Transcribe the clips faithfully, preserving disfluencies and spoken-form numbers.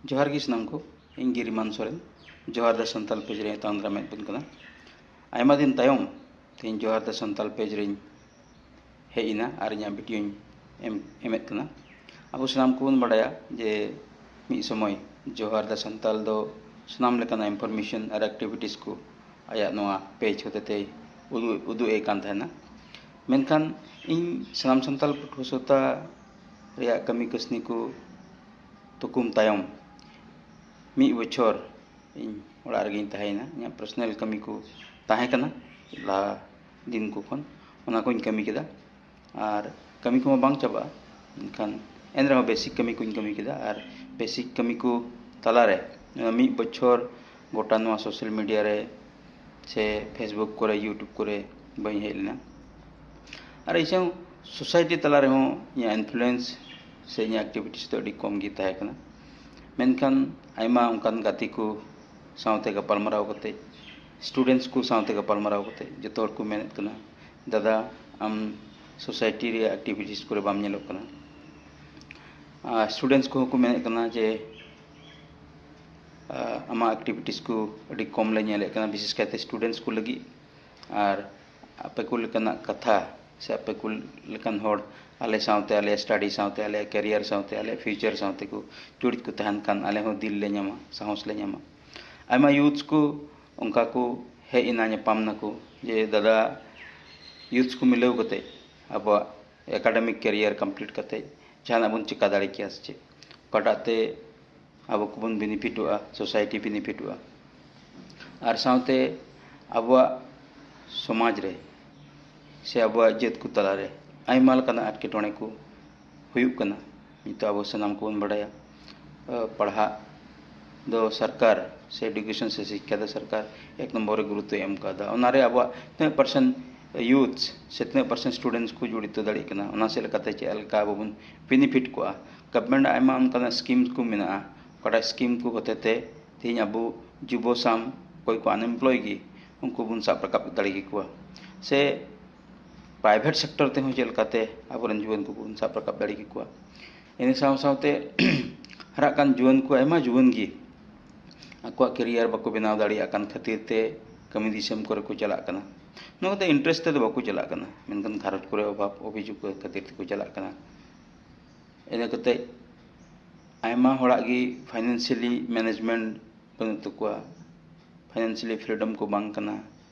ᱡᱚᱦᱟᱨ ᱜᱮ ᱥᱟᱱᱟᱢ ᱠᱚ, ᱤᱧ ᱜᱤᱨᱤᱢᱟᱱ ᱥᱚᱨᱮᱱ, ᱡᱚᱦᱟᱨ ᱫᱟ ᱥᱟᱱᱛᱟᱞ ᱯᱮᱡᱽ ᱨᱮ ᱛᱟᱝ ᱫᱟᱨᱟᱢ ᱮᱫ ᱵᱚᱱ ᱠᱟᱱᱟ᱾ ᱟᱭᱢᱟ ᱫᱤᱱ ᱛᱟᱭᱚᱢ ᱛᱮᱦᱮᱧ ᱡᱚᱦᱟᱨ ᱫᱟ ᱥᱟᱱᱛᱟᱞ ᱯᱮᱡᱽ ᱨᱮᱧ ᱦᱮᱡ ᱮᱱᱟ ᱟᱨ ᱤᱧᱟᱹᱜ ᱵᱷᱤᱰᱤᱭᱳᱧ ᱮᱢ ᱮᱢᱮᱫ ᱠᱟᱱᱟ᱾ ᱟᱵᱚ ᱥᱟᱱᱟᱢ ᱠᱚᱵᱚᱱ ᱵᱟᱰᱟᱭᱟ ᱡᱮ ᱢᱤᱫ ᱥᱚᱢᱚᱭ ᱡᱚᱦᱟᱨ ᱫᱟ ᱥᱟᱱᱛᱟᱞ ᱫᱚ ᱥᱟᱱᱟᱢ ᱞᱮᱠᱟᱱᱟᱜ ᱤᱱᱯᱷᱚᱨᱢᱮᱥᱚᱱ ᱟᱨ ᱮᱠᱴᱤᱵᱷᱤᱴᱤᱥ ᱠᱚ ᱟᱭᱟᱜ ᱱᱚᱣᱟ ᱯᱮᱡᱽ ᱦᱚᱛᱮᱛᱮᱭ ᱩᱫᱩᱜ ᱩᱫᱩᱜ ᱮ ᱠᱟᱱ ᱛᱟᱦᱮᱱᱟ᱾ ᱢᱮᱱᱠᱷᱟᱱ ᱤᱧ ᱥᱟᱱᱟᱢ ᱥᱟᱱᱛᱟᱞ ᱯᱟᱹᱴᱷᱩᱣᱟᱹ ᱥᱟᱶᱛᱟ ᱨᱮᱭᱟᱜ ᱠᱟᱹᱢᱤ ᱠᱟᱹᱥᱱᱤ ᱠᱚ ᱛᱩᱠᱩᱢ ᱛᱟᱭᱚᱢ ᱢᱤᱫ ᱵᱚᱪᱷᱚᱨ ᱤᱧ ᱚᱲᱟᱜ ᱨᱮᱜᱮᱧ ᱛᱟᱦᱮᱸᱭᱮᱱᱟ᱾ ᱤᱧᱟᱹᱜ ᱯᱟᱨᱥᱚᱱᱟᱞ ᱠᱟᱹᱢᱤ ᱠᱚ ᱛᱟᱦᱮᱸ ᱠᱟᱱᱟ ᱞᱟᱦᱟ ᱫᱤᱱ ᱠᱚ ᱠᱷᱚᱱ, ᱚᱱᱟ ᱠᱚᱧ ᱠᱟᱹᱢᱤ ᱠᱮᱫᱟ᱾ ᱟᱨ ᱠᱟᱹᱢᱤ ᱠᱚᱢᱟ ᱵᱟᱝ ᱪᱟᱵᱟᱜᱼᱟ, ᱢᱮᱱᱠᱷᱟᱱ ᱮᱱ ᱨᱮᱦᱚᱸ ᱵᱮᱥᱤᱠ ᱠᱟᱹᱢᱤ ᱠᱚᱧ ᱠᱟᱹᱢᱤ ᱠᱮᱫᱟ᱾ ᱟᱨ ᱵᱮᱥᱤᱠ ᱠᱟᱹᱢᱤ ᱠᱚ ᱛᱟᱞᱟᱨᱮ ᱱᱚᱣᱟ ᱢᱤᱫ ᱵᱚᱪᱷᱚᱨ ᱜᱚᱴᱟ ᱱᱚᱣᱟ ᱥᱳᱥᱟᱞ ᱢᱤᱰᱤᱭᱟ ᱨᱮ ᱥᱮ ᱯᱷᱮᱥᱵᱩᱠ ᱠᱚᱨᱮ, ᱤᱭᱩᱴᱩᱵᱽ ᱠᱚᱨᱮ ᱵᱟᱹᱧ ᱦᱮᱡ ᱞᱮᱱᱟ᱾ ᱟᱨ ᱤᱧᱟᱹᱜ ᱥᱳᱥᱟᱭᱴᱤ ᱛᱟᱞᱟ ᱨᱮᱦᱚᱸ ᱤᱧᱟᱹᱜ ᱤᱱᱯᱷᱞᱩᱭᱮᱱᱥ ᱥᱮ ᱤᱧᱟᱹᱜ ᱮᱠᱴᱤᱵᱷᱤᱴᱤᱥ ᱫᱚ ᱟᱹᱰᱤ ᱠᱚᱢ ᱜᱮ ᱛᱟᱦᱮᱸ ᱠᱟᱱᱟ᱾ ᱢᱮᱱᱠᱷᱟᱱ ᱟᱭᱢᱟ ᱚᱱᱠᱟᱱ ᱜᱟᱛᱮ ᱠᱚ ᱥᱟᱶᱛᱮ ᱜᱟᱯᱟᱞᱢᱟᱨᱟᱣ ᱠᱟᱛᱮ, ᱥᱴᱩᱰᱮᱱᱴᱥ ᱠᱚ ᱥᱟᱶᱛᱮ ᱜᱟᱯᱟᱞᱢᱟᱨᱟᱣ ᱠᱟᱛᱮ ᱡᱚᱛᱚ ᱦᱚᱲ ᱠᱚ ᱢᱮᱱᱮᱫ ᱠᱟᱱᱟ, "ᱫᱟᱫᱟ, ᱟᱢ ᱥᱳᱥᱟᱭᱴᱤ ᱨᱮᱭᱟᱜ ᱮᱠᱴᱤᱵᱷᱤᱴᱤᱥ ᱠᱚᱨᱮ ᱵᱟᱢ ᱧᱮᱞᱚᱜ ᱠᱟᱱᱟ᱾" ᱟᱨ ᱥᱴᱩᱰᱮᱱᱴᱥ ᱠᱚᱦᱚᱸ ᱠᱚ ᱢᱮᱱᱮᱫ ᱠᱟᱱᱟ ᱡᱮ, ᱟᱢᱟᱜ ᱮᱠᱴᱤᱵᱷᱤᱴᱤᱥ ᱠᱚ ᱟᱹᱰᱤ ᱠᱚᱢ ᱞᱮ ᱧᱮᱞᱮᱫ ᱠᱟᱱᱟ, ᱵᱤᱥᱮᱥ ᱠᱟᱭᱛᱮ ᱥᱴᱩᱰᱮᱱᱴᱥ ᱠᱚ ᱞᱟᱹᱜᱤᱫ᱾ ᱟᱨ ᱟᱯᱮ ᱠᱚ ᱞᱮᱠᱟᱱᱟᱜ ᱠᱟᱛᱷᱟ ᱥᱮ ᱟᱯᱮ ᱠᱚ ᱞᱮᱠᱟᱱ ᱦᱚᱲ ᱟᱞᱮ ᱥᱟᱶᱛᱮ, ᱟᱞᱮᱭᱟᱜ ᱥᱴᱟᱰᱤ ᱥᱟᱶᱛᱮ, ᱟᱞᱮᱭᱟᱜ ᱠᱮᱨᱤᱭᱟᱨ ᱥᱟᱶᱛᱮ, ᱟᱞᱮᱭᱟᱜ ᱯᱷᱤᱭᱩᱪᱟᱨ ᱥᱟᱶᱛᱮ ᱠᱚ ᱡᱚᱲᱤᱛ ᱠᱚ ᱛᱟᱦᱮᱱ ᱠᱷᱟᱱ, ᱟᱞᱮ ᱦᱚᱸ ᱫᱤᱞ ᱞᱮ ᱧᱟᱢᱟ, ᱥᱟᱦᱚᱥ ᱞᱮ ᱧᱟᱢᱟ᱾ ᱟᱭᱢᱟ ᱭᱩᱛᱷᱥ ᱠᱚ ᱚᱱᱠᱟ ᱠᱚ ᱦᱮᱡ ᱮᱱᱟ, ᱧᱟᱯᱟᱢ ᱱᱟᱠᱚ ᱡᱮ, "ᱫᱟᱫᱟ, ᱭᱩᱛᱷᱥ ᱠᱚ ᱢᱤᱞᱟᱹᱣ ᱠᱟᱛᱮ ᱟᱵᱚᱣᱟᱜ ᱮᱠᱟᱰᱮᱢᱤᱠ ᱠᱮᱨᱤᱭᱟᱨ ᱠᱚᱢᱯᱞᱤᱴ ᱠᱟᱛᱮ ᱡᱟᱦᱟᱱᱟᱜ ᱵᱚᱱ ᱪᱮᱠᱟ ᱫᱟᱲᱮ ᱠᱮᱭᱟ ᱥᱮ ᱪᱮᱫ?" ᱚᱠᱟᱴᱟᱜ ᱛᱮ ᱟᱵᱚ ᱠᱚᱵᱚᱱ ᱵᱮᱱᱤᱯᱷᱤᱴᱚᱜᱼᱟ, ᱥᱳᱥᱟᱭᱴᱤ ᱵᱮᱱᱤᱯᱷᱤᱴᱚᱜᱼᱟ, ᱟᱨ ᱥᱟᱶᱛᱮ ᱟᱵᱚᱣᱟᱜ ᱥᱚᱢᱟᱡᱽ ᱨᱮ ᱥᱮ ᱟᱵᱚᱣᱟᱜ ᱡᱟᱹᱛ ᱠᱚ ᱛᱟᱞᱟᱨᱮ ᱟᱭᱢᱟ ᱞᱮᱠᱟᱱᱟᱜ ᱮᱴᱠᱮᱴᱚᱬᱮ ᱠᱚ ᱦᱩᱭᱩᱜ ᱠᱟᱱᱟ᱾ ᱱᱤᱛᱚᱜ ᱟᱵᱚ ᱥᱟᱱᱟᱢ ᱠᱚᱵᱚᱱ ᱵᱟᱰᱟᱭᱟ, ᱟ, ᱯᱟᱲᱦᱟᱜ ᱫᱚ ᱥᱚᱨᱠᱟᱨ ᱥᱮ ᱮᱰᱩᱠᱮᱥᱚᱱ ᱥᱮ ᱥᱤᱠᱠᱷᱟ ᱫᱚ ᱥᱚᱨᱠᱟᱨ ᱮᱠ ᱱᱚᱢᱵᱚᱨ ᱨᱮ ᱜᱩᱨᱩᱛᱛᱚᱭ ᱮᱢ ᱠᱟᱣᱫᱟ᱾ ᱚᱱᱟᱨᱮ ᱟᱵᱚᱣᱟᱜ ᱛᱤᱱᱟᱹᱜ ᱯᱟᱨᱥᱮᱱᱴ ᱭᱩᱛᱷ ᱥᱮ ᱛᱤᱱᱟᱹᱜ ᱯᱟᱨᱥᱮᱱᱴ ᱥᱴᱩᱰᱮᱱᱴᱥ ᱠᱚ ᱡᱚᱲᱤᱛᱚ ᱫᱟᱲᱮᱭᱟᱜ ᱠᱟᱱᱟ, ᱚᱱᱟ ᱥᱮᱫ ᱞᱮᱠᱟᱛᱮ ᱪᱮᱫ ᱞᱮᱠᱟ ᱟᱵᱚ ᱵᱚᱱ ᱵᱮᱱᱤᱯᱷᱤᱴ ᱠᱚᱜᱼᱟ᱾ ᱜᱚᱵᱷᱚᱨᱱᱢᱮᱱᱴ ᱟᱭᱢᱟ ᱚᱱᱠᱟᱱᱟᱜ ᱥᱠᱤᱢ ᱠᱚ ᱢᱮᱱᱟᱜᱼᱟ, ᱚᱠᱟᱴᱟᱜ ᱥᱠᱤᱢ ᱠᱚ ᱦᱚᱛᱮᱛᱮ ᱛᱮᱦᱮᱧ ᱟᱵᱚ ᱡᱩᱵᱚ ᱥᱟᱶ ᱚᱠᱚᱭ ᱠᱚ ᱟᱱᱮᱢᱯᱞᱚᱭ ᱜᱮ, ᱩᱱᱠᱩ ᱵᱚᱱ ᱥᱟᱵ ᱨᱟᱠᱟᱵ ᱫᱟᱲᱮ ᱠᱮᱠᱚᱣᱟ, ᱥᱮ ᱯᱨᱟᱭᱵᱷᱮᱴ ᱥᱮᱠᱴᱚᱨ ᱛᱮᱦᱚᱸ ᱪᱮᱫ ᱞᱮᱠᱟᱛᱮ ᱟᱵᱚᱨᱮᱱ ᱡᱩᱣᱟᱹᱱ ᱠᱚᱵᱚᱱ ᱥᱟᱵ ᱨᱟᱠᱟᱵ ᱫᱟᱲᱮ ᱠᱮᱠᱚᱣᱟ᱾ ᱤᱱᱟᱹ ᱥᱟᱶ ᱥᱟᱶᱛᱮ ᱦᱟᱨᱟᱜ ᱠᱟᱱ ᱡᱩᱣᱟᱹᱱ ᱠᱚ, ᱟᱭᱢᱟ ᱡᱩᱣᱟᱹᱱ ᱜᱮ ᱟᱠᱚᱣᱟᱜ ᱠᱮᱨᱤᱭᱟᱨ ᱵᱟᱠᱚ ᱵᱮᱱᱟᱣ ᱫᱟᱲᱮᱭᱟᱜ ᱠᱟᱱ ᱠᱷᱟᱹᱛᱤᱨ ᱛᱮ ᱠᱟᱹᱢᱤ ᱫᱤᱥᱚᱢ ᱠᱚᱨᱮ ᱠᱚ ᱪᱟᱞᱟᱜ ᱠᱟᱱᱟ᱾ ᱱᱚᱣᱟ ᱫᱚ ᱤᱱᱴᱟᱨᱮᱥᱴ ᱛᱮᱫᱚ ᱵᱟᱠᱚ ᱪᱟᱞᱟᱜ ᱠᱟᱱᱟ, ᱢᱮᱱᱠᱷᱟᱱ ᱜᱷᱟᱨᱚᱸᱡᱽ ᱠᱚᱨᱮ ᱚᱵᱷᱟᱵᱽ ᱚᱵᱷᱤᱡᱳᱜᱽ ᱠᱚ ᱠᱷᱟᱹᱛᱤᱨ ᱛᱮᱠᱚ ᱪᱟᱞᱟᱜ ᱠᱟᱱᱟ᱾ ᱤᱱᱟᱹ ᱠᱟᱛᱮ ᱟᱭᱢᱟ ᱦᱚᱲᱟᱜ ᱜᱮ ᱯᱷᱟᱭᱱᱮᱱᱥᱤᱭᱟᱞᱤ ᱢᱮᱱᱮᱡᱽᱢᱮᱱᱴ ᱵᱟᱹᱱᱩᱜ ᱛᱟᱠᱚᱣᱟ, ᱯᱷᱟᱭᱱᱮᱱᱥᱤᱭᱟᱞᱤ ᱯᱷᱨᱤᱰᱚᱢ ᱠᱚ ᱵᱟᱝ ᱠᱟᱱᱟ,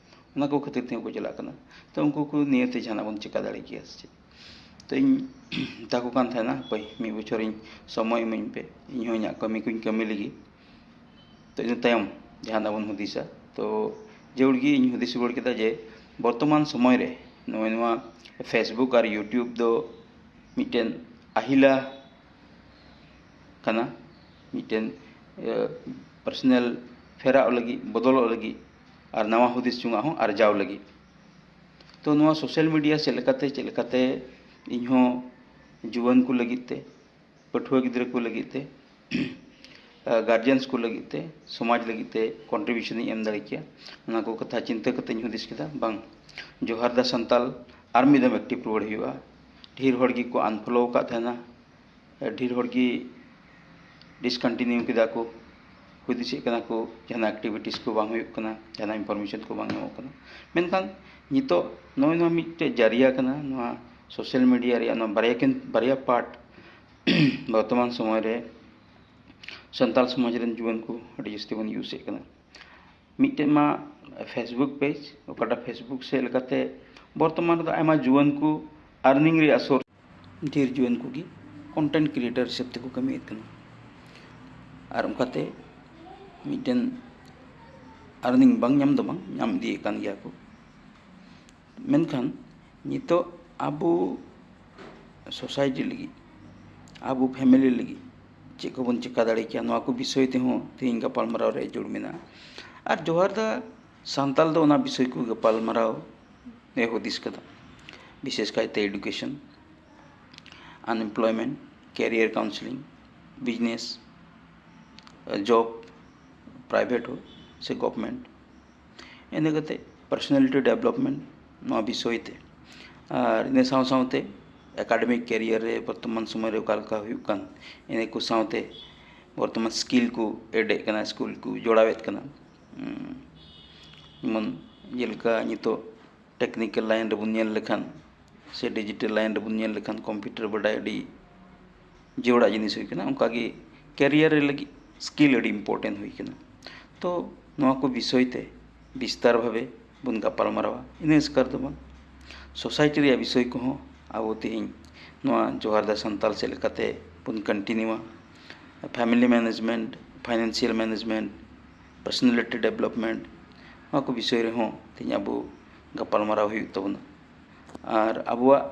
ᱚᱱᱟ ᱠᱚ ᱠᱷᱟᱹᱛᱤᱨ ᱛᱮᱦᱚᱸ ᱠᱚ ᱪᱟᱞᱟᱜ ᱠᱟᱱᱟ᱾ ᱛᱚ ᱩᱱᱠᱩ ᱠᱚ ᱱᱤᱭᱟᱹᱛᱮ ᱡᱟᱦᱟᱱᱟᱜ ᱵᱚᱱ ᱪᱮᱠᱟ ᱫᱟᱲᱮ ᱠᱮᱭᱟ ᱥᱮ ᱪᱮᱫ? ᱛᱚ ᱤᱧ ᱢᱮᱛᱟ ᱠᱚ ᱠᱟᱱ ᱛᱟᱦᱮᱱᱟ, ᱦᱟᱯᱳᱭ ᱢᱤᱫ ᱵᱚᱪᱷᱚᱨ ᱤᱧ ᱥᱚᱢᱚᱭ ᱤᱢᱟᱹᱧ ᱯᱮ, ᱤᱧ ᱦᱚᱸ ᱤᱧᱟᱹᱜ ᱠᱟᱹᱢᱤ ᱠᱚᱧ ᱠᱟᱹᱢᱤ ᱞᱮᱜᱮ᱾ ᱛᱚ ᱤᱱᱟᱹ ᱛᱟᱭᱚᱢ ᱡᱟᱦᱟᱱᱟᱜ ᱵᱚᱱ ᱦᱩᱫᱤᱥᱟ᱾ ᱛᱚ ᱡᱟᱹᱨᱩᱲ ᱜᱮ ᱤᱧ ᱦᱩᱫᱤᱥ ᱨᱩᱣᱟᱹᱲ ᱠᱮᱫᱟ ᱡᱮ ᱵᱚᱨᱛᱚᱢᱟᱱ ᱥᱚᱢᱚᱭ ᱨᱮ ᱱᱚᱜᱼᱚᱭ ᱱᱚᱣᱟ Facebook ᱟᱨ YouTube ᱫᱚ ᱢᱤᱫᱴᱮᱱ ᱟᱦᱤᱞᱟ ᱠᱟᱱᱟ, ᱢᱤᱫᱴᱮᱱ ᱯᱟᱨᱥᱚᱱᱟᱞ ᱯᱷᱮᱨᱟᱜ ᱞᱟᱹᱜᱤᱫ, ᱵᱚᱫᱚᱞᱚᱜ ᱞᱟᱹᱜᱤᱫ ᱟᱨ ᱱᱟᱣᱟ ᱦᱩᱫᱤᱥ ᱡᱚᱝᱟᱜ ᱦᱚᱸ ᱟᱨᱡᱟᱣ ᱞᱟᱹᱜᱤᱫ᱾ ᱛᱚ ᱱᱚᱣᱟ ᱥᱳᱥᱟᱞ ᱢᱤᱰᱤᱭᱟ ᱪᱮᱫ ᱞᱮᱠᱟᱛᱮ, ᱪᱮᱫ ᱞᱮᱠᱟᱛᱮ ᱤᱧᱦᱚᱸ ᱡᱩᱣᱟᱹᱱ ᱠᱚ ᱞᱟᱹᱜᱤᱫ ᱛᱮ, ᱯᱟᱹᱴᱷᱩᱣᱟᱹ ᱜᱤᱫᱽᱨᱟᱹ ᱠᱚ ᱞᱟᱹᱜᱤᱫ ᱛᱮ, ᱜᱟᱨᱡᱮᱱᱥ ᱠᱚ ᱞᱟᱹᱜᱤᱫ ᱛᱮ, ᱥᱚᱢᱟᱡᱽ ᱞᱟᱹᱜᱤᱫ ᱛᱮ ᱠᱚᱱᱴᱨᱤᱵᱤᱭᱩᱥᱚᱱ ᱤᱧ ᱮᱢ ᱫᱟᱲᱮ ᱠᱮᱭᱟ, ᱚᱱᱟ ᱠᱚ ᱠᱟᱛᱷᱟ ᱪᱤᱱᱛᱟᱹ ᱠᱟᱛᱮ ᱤᱧ ᱦᱩᱫᱤᱥ ᱠᱮᱫᱟ, ᱵᱟᱝ, ᱡᱳᱦᱟᱨᱫᱟ ᱥᱟᱱᱛᱟᱞ ᱟᱨ ᱢᱤᱫ ᱫᱚᱢ ᱮᱠᱴᱤᱵᱷ ᱨᱩᱣᱟᱹᱲ ᱦᱩᱭᱩᱜᱼᱟ᱾ ᱰᱷᱮᱨ ᱦᱚᱲ ᱜᱮᱠᱚ ᱟᱱᱯᱷᱚᱞᱳ ᱟᱠᱟᱫ ᱛᱟᱦᱮᱱᱟ, ᱰᱷᱮᱨ ᱦᱚᱲ ᱜᱮ ᱰᱤᱥᱠᱚᱱᱴᱤᱱᱤᱭᱩ ᱠᱮᱫᱟ ᱠᱚ, ᱦᱩᱫᱤᱥᱮᱫ ᱠᱟᱱᱟ ᱠᱚ ᱡᱟᱦᱟᱱᱟᱜ ᱮᱠᱴᱤᱵᱷᱤᱴᱤᱥ ᱠᱚ ᱵᱟᱝ ᱦᱩᱭᱩᱜ ᱠᱟᱱᱟ, ᱡᱟᱦᱟᱱᱟᱜ ᱤᱱᱯᱷᱚᱨᱢᱮᱥᱚᱱ ᱠᱚ ᱵᱟᱝ ᱧᱟᱢᱚᱜ ᱠᱟᱱᱟ᱾ ᱢᱮᱱᱠᱷᱟᱱ ᱱᱤᱛᱚᱜ ᱱᱚᱜᱼᱚᱭ ᱱᱚᱣᱟ ᱢᱤᱫᱴᱮᱡ ᱡᱟᱹᱨᱤᱭᱟ ᱠᱟᱱᱟ, ᱱᱚᱣᱟ ᱥᱳᱥᱟᱞ ᱢᱤᱰᱤᱭᱟ ᱨᱮᱭᱟᱜ ᱱᱚᱣᱟ ᱵᱟᱨᱭᱟ ᱠᱤᱱ, ᱵᱟᱨᱭᱟ ᱯᱟᱨᱴ ᱵᱚᱨᱛᱚᱢᱟᱱ ᱥᱚᱢᱚᱭ ᱨᱮ ᱥᱟᱱᱛᱟᱲ ᱥᱚᱢᱟᱡᱽ ᱨᱮᱱ ᱡᱩᱣᱟᱹᱱ ᱠᱚ ᱟᱹᱰᱤ ᱡᱟᱹᱥᱛᱤ ᱵᱚᱱ ᱤᱭᱩᱡᱮᱫ ᱠᱟᱱᱟ᱾ ᱢᱤᱫᱴᱮᱱ ᱢᱟ Facebook ᱯᱮᱡᱽ, ᱚᱠᱟᱴᱟᱜ Facebook ᱥᱮᱫ ᱞᱮᱠᱟᱛᱮ ᱵᱚᱨᱛᱚᱢᱟᱱ ᱨᱮᱫᱚ ᱟᱭᱢᱟ ᱡᱩᱣᱟᱹᱱ ᱠᱚ ᱟᱨᱱᱤᱝ ᱨᱮᱭᱟᱜ ᱥᱳᱨᱥ, ᱰᱷᱮᱨ ᱡᱩᱣᱟᱹᱱ ᱠᱚᱜᱮ ᱠᱚᱱᱴᱮᱱᱴ ᱠᱨᱤᱭᱮᱴᱟᱨ ᱦᱤᱥᱟᱹᱵ ᱛᱮᱠᱚ ᱠᱟᱹᱢᱤᱭᱮᱫ ᱠᱟᱱᱟ᱾ ᱟᱨ ᱚᱱᱠᱟᱛᱮ ᱢᱤᱫᱴᱮᱱ ᱟᱨᱱᱤᱝ ᱵᱟᱝ ᱧᱟᱢ ᱫᱚ ᱵᱟᱝ, ᱧᱟᱢ ᱤᱫᱤᱭᱮᱫ ᱠᱟᱱ ᱜᱮᱭᱟ ᱠᱚ᱾ ᱢᱮᱱᱠᱷᱟᱱ ᱱᱤᱛᱚᱜ ᱟᱵᱚ ᱥᱳᱥᱟᱭᱴᱤ ᱞᱟᱹᱜᱤᱫ, ᱟᱵᱚ ᱯᱷᱮᱢᱮᱞᱤ ᱞᱟᱹᱜᱤᱫ ᱪᱮᱫ ᱠᱚᱵᱚᱱ ᱪᱮᱠᱟ ᱫᱟᱲᱮ ᱠᱮᱭᱟ, ᱱᱚᱣᱟ ᱠᱚ ᱵᱤᱥᱚᱭ ᱛᱮᱦᱚᱸ ᱛᱮᱦᱮᱧ ᱜᱟᱯᱟᱞᱢᱟᱨᱟᱣ ᱨᱮᱭᱟᱜ ᱡᱟᱹᱨᱩᱲ ᱢᱮᱱᱟᱜᱼᱟ᱾ ᱟᱨ ᱡᱳᱦᱟᱨᱫᱟ ᱥᱟᱱᱛᱟᱞ ᱫᱚ ᱚᱱᱟ ᱵᱤᱥᱚᱭ ᱠᱚ ᱜᱟᱯᱟᱞᱢᱟᱨᱟᱣ ᱮ ᱦᱩᱫᱤᱥ ᱠᱟᱫᱟ, ᱵᱤᱥᱮᱥ ᱠᱟᱭᱛᱮ ᱮᱰᱩᱠᱮᱥᱚᱱ, ᱟᱱᱮᱢᱯᱞᱚᱭᱢᱮᱱᱴ, ᱠᱮᱨᱤᱭᱟᱨ ᱠᱟᱣᱩᱱᱥᱮᱞᱤᱝ, ᱵᱤᱡᱽᱱᱮᱥ, ᱡᱚᱵ, ᱯᱨᱟᱭᱵᱷᱮᱴ ᱦᱳᱠ ᱥᱮ ᱜᱚᱵᱷᱢᱮᱱᱴ, ᱤᱱᱟᱹ ᱠᱟᱛᱮ ᱯᱟᱨᱥᱚᱱᱟᱞᱤᱴᱤ ᱰᱮᱵᱷᱞᱚᱯᱢᱮᱱᱴ, ᱱᱚᱣᱟ ᱵᱤᱥᱚᱭ ᱛᱮ᱾ ᱟᱨ ᱤᱱᱟᱹ ᱥᱟᱶ ᱥᱟᱶᱛᱮ ᱮᱠᱟᱰᱮᱢᱤᱠ ᱠᱮᱨᱤᱭᱟᱨ ᱨᱮ ᱵᱚᱨᱛᱚᱢᱟᱱ ᱥᱚᱢᱚᱭ ᱨᱮ ᱚᱠᱟ ᱞᱮᱠᱟ ᱦᱩᱭᱩᱜ ᱠᱟᱱ, ᱤᱱᱟᱹ ᱠᱚ ᱥᱟᱶᱛᱮ ᱵᱚᱨᱛᱚᱢᱟᱱ ᱥᱠᱤᱞ ᱠᱚ ᱮᱰ ᱮᱫ ᱠᱟᱱᱟ, ᱥᱠᱤᱞ ᱠᱚ ᱡᱚᱲᱟᱣᱮᱫ ᱠᱟᱱᱟ᱾ ᱩᱸ, ᱡᱮᱢᱚᱱ ᱡᱮᱞᱮᱠᱟ ᱱᱤᱛᱚᱜ ᱴᱮᱠᱱᱤᱠᱮᱞ ᱞᱟᱭᱤᱱ ᱨᱮᱵᱚᱱ ᱧᱮᱞ ᱞᱮᱠᱷᱟᱱ ᱥᱮ ᱰᱤᱡᱤᱴᱟᱞ ᱞᱟᱭᱤᱱ ᱨᱮᱵᱚᱱ ᱧᱮᱞ ᱞᱮᱠᱷᱟᱱ ᱠᱚᱢᱯᱤᱭᱩᱴᱟᱨ ᱵᱟᱰᱟᱭ ᱟᱹᱰᱤ ᱡᱟᱹᱨᱩᱲᱟᱜ ᱡᱤᱱᱤᱥ ᱦᱩᱭ ᱠᱟᱱᱟ, ᱚᱱᱠᱟᱜᱮ ᱠᱮᱨᱤᱭᱟᱨ ᱨᱮ ᱞᱟᱹᱜᱤᱫ ᱥᱠᱤᱞ ᱟᱹᱰᱤ ᱤᱢᱯᱚᱨᱴᱮᱱᱴ ᱦᱩᱭ ᱠᱟᱱᱟ᱾ ᱛᱚ ᱱᱚᱣᱟ ᱠᱚ ᱵᱤᱥᱚᱭ ᱛᱮ ᱵᱤᱥᱛᱟᱨ ᱵᱷᱟᱵᱮ ᱵᱚᱱ ᱜᱟᱯᱟᱞ ᱢᱟᱨᱟᱣᱟ᱾ ᱤᱱᱟᱹ ᱮᱥᱠᱟᱨ ᱫᱚ ᱵᱟᱝ, ᱥᱳᱥᱟᱭᱴᱤ ᱨᱮᱭᱟᱜ ᱵᱤᱥᱚᱭ ᱠᱚᱦᱚᱸ ᱟᱵᱚ ᱛᱮᱦᱮᱧ ᱱᱚᱣᱟ ᱡᱚᱦᱟᱨ ᱫᱟ ᱥᱟᱱᱛᱟᱞ ᱪᱮᱫ ᱞᱮᱠᱟᱛᱮ ᱵᱚᱱ ᱠᱚᱱᱴᱤᱱᱤᱭᱩᱣᱟ, family management, financial management, personality development, ᱱᱚᱣᱟ ᱠᱚ ᱵᱤᱥᱚᱭ ᱨᱮᱦᱚᱸ ᱛᱮᱦᱮᱧ ᱟᱵᱚ ᱜᱟᱯᱟᱞ ᱢᱟᱨᱟᱣ ᱦᱩᱭᱩᱜ ᱛᱟᱵᱚᱱᱟ᱾ ᱟᱨ ᱟᱵᱚᱣᱟᱜ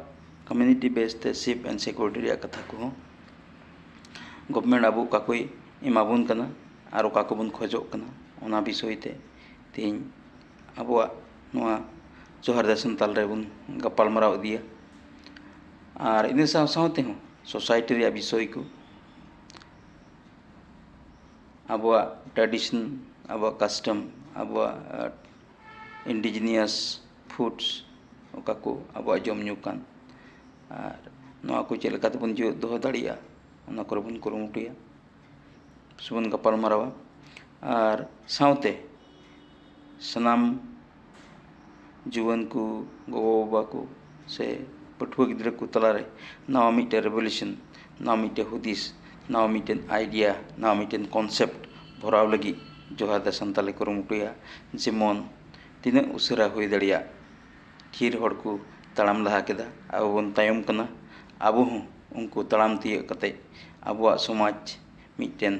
ᱠᱚᱢᱤᱭᱩᱱᱤᱴᱤ ᱵᱮᱥ ᱛᱮ ᱥᱮᱯ ᱮᱱᱰ ᱥᱤᱠᱩᱨᱤᱴᱤ ᱨᱮᱭᱟᱜ ᱠᱟᱛᱷᱟ ᱠᱚᱦᱚᱸ, ᱜᱚᱵᱷᱢᱮᱱᱴ ᱟᱵᱚ ᱚᱠᱟ ᱠᱚᱭ ᱮᱢᱟᱵᱚᱱ ᱠᱟᱱᱟ ᱟᱨ ᱚᱠᱟ ᱠᱚᱵᱚᱱ ᱠᱷᱚᱡᱚᱜ ᱠᱟᱱᱟ, ᱚᱱᱟ ᱵᱤᱥᱚᱭ ᱛᱮ ᱛᱮᱦᱮᱧ ᱟᱵᱚᱣᱟᱜ ᱱᱚᱣᱟ ᱡᱚᱦᱟᱨ ᱫᱟ ᱥᱟᱱᱛᱟᱞ ᱨᱮᱵᱚᱱ ᱜᱟᱯᱟᱞ ᱢᱟᱨᱟᱣ ᱤᱫᱤᱭᱟ᱾ ᱟᱨ ᱤᱱᱟᱹ ᱥᱟᱶ ᱥᱟᱶ ᱛᱮᱦᱚᱸ ᱥᱳᱥᱟᱭᱴᱤ ᱨᱮᱭᱟᱜ ᱵᱤᱥᱚᱭ ᱠᱚ, ᱟᱵᱚᱣᱟᱜ ᱴᱨᱟᱰᱤᱥᱚᱱ, ᱟᱵᱚᱣᱟᱜ ᱠᱟᱥᱴᱚᱢ, ᱟᱵᱚᱣᱟᱜ, ᱟᱨ, ᱤᱱᱰᱤᱡᱤᱱᱤᱭᱟᱥ ᱯᱷᱩᱰᱥ, ᱚᱠᱟ ᱠᱚ ᱟᱵᱚᱣᱟᱜ ᱡᱚᱢ ᱧᱩ ᱠᱟᱱ, ᱟᱨ ᱱᱚᱣᱟ ᱠᱚ ᱪᱮᱫ ᱞᱮᱠᱟ ᱛᱮᱵᱚᱱ ᱡᱤᱣᱮᱫ ᱫᱚᱦᱚ ᱫᱟᱲᱮᱭᱟᱜᱼᱟ, ᱚᱱᱟ ᱠᱚᱨᱮ ᱵᱚᱱ ᱠᱩᱨᱩᱢᱩᱴᱩᱭᱟ ᱥᱮᱵᱚᱱ ᱜᱟᱯᱟᱞ ᱢᱟᱨᱟᱣᱟ᱾ ᱟᱨ ᱥᱟᱶᱛᱮ ᱥᱟᱱᱟᱢ ᱡᱩᱣᱟᱹᱱ ᱠᱚ, ᱜᱚᱜᱚᱼᱵᱟᱵᱟ ᱠᱚ ᱥᱮ ᱯᱟᱹᱴᱷᱩᱣᱟᱹ ᱜᱤᱫᱽᱨᱟᱹ ᱠᱚ ᱛᱟᱞᱟᱨᱮ ᱱᱟᱣᱟ ᱢᱤᱫᱴᱮᱱ ᱨᱮᱵᱷᱚᱞᱩᱥᱚᱱ, ᱱᱟᱣᱟ ᱢᱤᱫᱴᱮᱱ ᱦᱩᱫᱤᱥ, ᱱᱟᱣᱟ ᱢᱤᱫᱴᱮᱱ ᱟᱭᱰᱤᱭᱟ, ᱱᱟᱣᱟ ᱢᱤᱫᱴᱮᱱ ᱠᱚᱱᱥᱮᱯᱴ ᱵᱷᱚᱨᱟᱣ ᱞᱟᱹᱜᱤᱫ ᱡᱚᱦᱟᱨ ᱫᱟ ᱥᱟᱱᱛᱟᱞᱮ ᱠᱩᱨᱩᱢᱩᱴᱩᱭᱟ᱾ ᱡᱮᱢᱚᱱ ᱛᱤᱱᱟᱹᱜ ᱩᱥᱟᱹᱨᱟ ᱦᱩᱭ ᱫᱟᱲᱮᱭᱟᱜ, ᱛᱷᱤᱨ ᱦᱚᱲ ᱠᱚ ᱛᱟᱲᱟᱢ ᱞᱟᱦᱟ ᱠᱮᱫᱟ, ᱟᱵᱚ ᱵᱚᱱ ᱛᱟᱭᱚᱢ ᱠᱟᱱᱟ᱾ ᱟᱵᱚ ᱦᱚᱸ ᱩᱱᱠᱩ ᱛᱟᱲᱟᱢ ᱛᱤᱭᱟᱹᱜ ᱠᱟᱛᱮ ᱟᱵᱚᱣᱟᱜ ᱥᱚᱢᱟᱡᱽ ᱢᱤᱫᱴᱮᱱ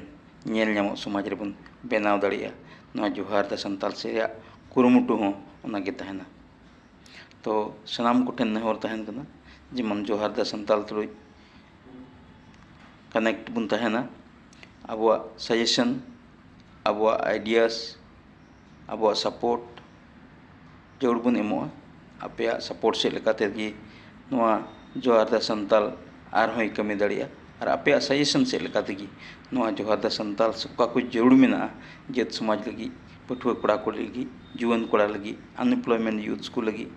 ᱧᱮᱞ ᱧᱟᱢᱚᱜ ᱥᱚᱢᱟᱡᱽ ᱨᱮᱵᱚᱱ ᱵᱮᱱᱟᱣ ᱫᱟᱲᱮᱭᱟᱜᱼᱟ᱾ ᱱᱚᱣᱟ ᱡᱚᱦᱟᱨ ᱫᱟ ᱥᱟᱱᱛᱟᱞ ᱥᱮ ᱨᱮᱭᱟᱜ ᱠᱩᱨᱩᱢᱩᱴᱩ ᱦᱚᱸ ᱚᱱᱟᱜᱮ ᱛᱟᱦᱮᱱᱟ᱾ ᱛᱚ ᱥᱟᱱᱟᱢ ᱠᱚᱴᱷᱮᱱ ᱱᱮᱦᱚᱨ ᱛᱟᱦᱮᱱ ᱠᱟᱱᱟ, ᱡᱮᱢᱚᱱ ᱡᱚᱦᱟᱨ ᱫᱟ ᱥᱟᱱᱛᱟᱞ ᱛᱩᱞᱩᱡ ᱠᱟᱱᱮᱠᱴ ᱵᱚᱱ ᱛᱟᱦᱮᱱᱟ᱾ ᱟᱵᱚᱣᱟᱜ ᱥᱟᱡᱮᱥᱚᱱ, ᱟᱵᱚᱣᱟᱜ ᱟᱭᱰᱤᱭᱟᱥ, ᱟᱵᱚᱣᱟᱜ ᱥᱟᱯᱳᱨᱴ ᱡᱟᱹᱨᱩᱲ ᱵᱚᱱ ᱮᱢᱚᱜᱼᱟ᱾ ᱟᱯᱮᱭᱟᱜ ᱥᱟᱯᱳᱨᱴ ᱥᱮᱫ ᱞᱮᱠᱟ ᱛᱮᱜᱮ ᱱᱚᱣᱟ ᱡᱚᱦᱟᱨ ᱫᱟ ᱥᱟᱱᱛᱟᱞ ᱟᱨᱦᱚᱸᱭ ᱠᱟᱹᱢᱤ ᱫᱟᱲᱮᱭᱟᱜᱼᱟ᱾ ᱟᱨ ᱟᱯᱮᱭᱟᱜ ᱥᱟᱡᱮᱥᱚᱱ ᱥᱮᱫ ᱞᱮᱠᱟ ᱛᱮᱜᱮ ᱱᱚᱣᱟ ᱡᱚᱦᱟᱨ ᱫᱟ ᱥᱟᱱᱛᱟᱞ ᱚᱠᱟ ᱠᱚ ᱡᱟᱹᱨᱩᱲ ᱢᱮᱱᱟᱜᱼᱟ, ᱡᱟᱹᱛ ᱥᱚᱢᱟᱡᱽ ᱞᱟᱹᱜᱤᱫ, ᱯᱟᱹᱴᱷᱩᱣᱟᱹ ᱠᱚᱲᱟ ᱠᱩᱲᱤ ᱞᱟᱹᱜᱤᱫ, ᱡᱩᱣᱟᱹᱱ ᱠᱚᱲᱟ ᱞᱟᱹᱜᱤᱫ, ᱟᱱᱮᱢᱯᱞᱚᱭᱢᱮᱱᱴ ᱭᱩᱛᱷᱥ ᱠᱚ ᱞᱟᱹᱜᱤᱫ,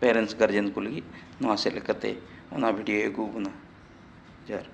ᱯᱮᱨᱮᱱᱴᱥ ᱜᱟᱨᱡᱮᱱ ᱠᱚ ᱞᱟᱹᱜᱤᱫ, ᱱᱚᱣᱟ ᱥᱮᱫ ᱞᱮᱠᱟᱛᱮ ᱚᱱᱟ ᱵᱷᱤᱰᱤᱭᱳᱭ ᱟᱹᱜᱩ ᱟᱵᱚᱱᱟ᱾ ᱡᱚᱦᱟᱨ᱾